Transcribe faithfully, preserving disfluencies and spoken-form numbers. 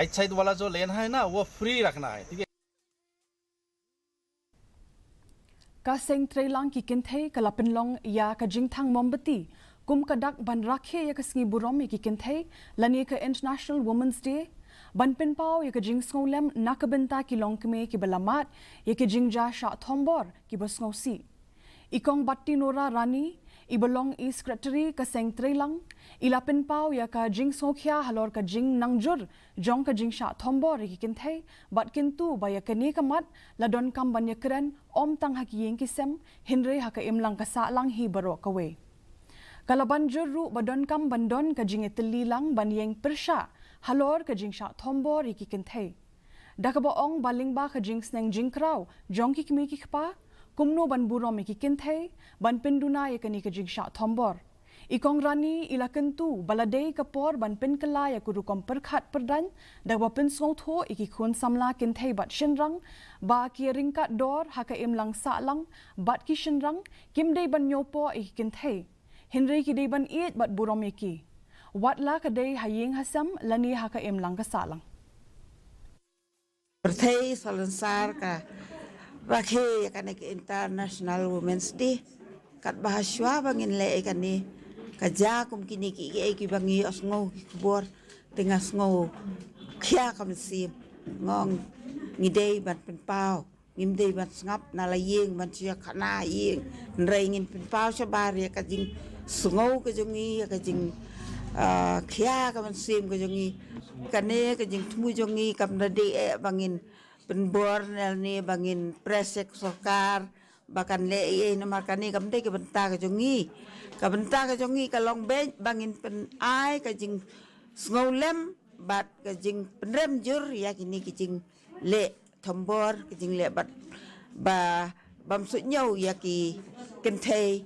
एक्साइड वाला जो लेना है ना, वो फ्री रखना है, ठीक है। Ka seng treilang ki kynthei ka la pynlong ïa ka jingthang mombati kum ka dak ban rakhe ïa ka sngi burom ïa ki kynthei lane ka International Women's Day, ban pynpaw ïa ka jingsngewlem na ka bynta ki longkmie kiba la mad ïa ki jingjia shah thombor kiba sngewsih. I Kong Battinora Rani, iba long i Secretary ka seng treilang, i la pynpaw ïa ka jingsngewkhia halor ka jingnangjur jong ka jingshah thombor ïa ki kynthei, bad kyntu ba ïa kane ka mat la donkam ban ïakren ym tang ha ki ïing ki sem, hynrei ha ka imlang ka sahlang hi baroh kawei. Ka la ban jur ruh ba donkam ban don ka jingïatylli lang ban ïeng pyrshah halor ka jingshah thombor ïa ki kynthei, da kaba ong ba lyngba ka jingsneng jingkraw jong ki kmie ki kpa, kumno ban burom ïa ki kynthei, ban pynduna ïa kane ka jingshah thombor. I Kong Rani i la kyntu ba la dei ka por ban pynkylla ïa ka rukom pyrkhat pyrdaiñ da kaba pynsngewthuh ïa ki khun samla kynthei bad shynrang ba ki ryngkat dor ha ka imlang sahlang bad ki shynrang kim dei ban ñiewpoh ïa ki kynthei, hynrei ki dei ban ïeit bad burom ïa ki, wat la ka dei ha ïing ha sem lane ha ka imlang ka sahlang. Pyrthei salonsar ka rakhe ïa kane ka International Women's Day. Katba ha shuwa ba ngin leh ïa kane, ka jia kum kine kiei kiei kiba ngi ïohsngew ki khubor, te nga sngewkhia ka mynsiem. Nga ong ngi dei ban pynpaw, ngim dei ban sngap na la ïing ban shu ïakhana ïing. Hynrei ngin pynpaw shabar ïa ka jingsngew ka jong ngi, ïa ka jing ah, khia ka mynsiem ka jong ngi. Kane ka jingthmu jong ngi kam da dei eh ba ngin pynbor ne lane ba ngin press ïa ka sorkar ba kan leh ei ei, namar kane kam dei ka bynta ka jong ngi. Ka bynta ka jong ngi ka long beit ba ngin pynai ka jingsngewlem bad ka jingpynrem jur ïa kine ki jingleh thombor, ki jingleh bad ba bym suidñiew ïa ki kynthei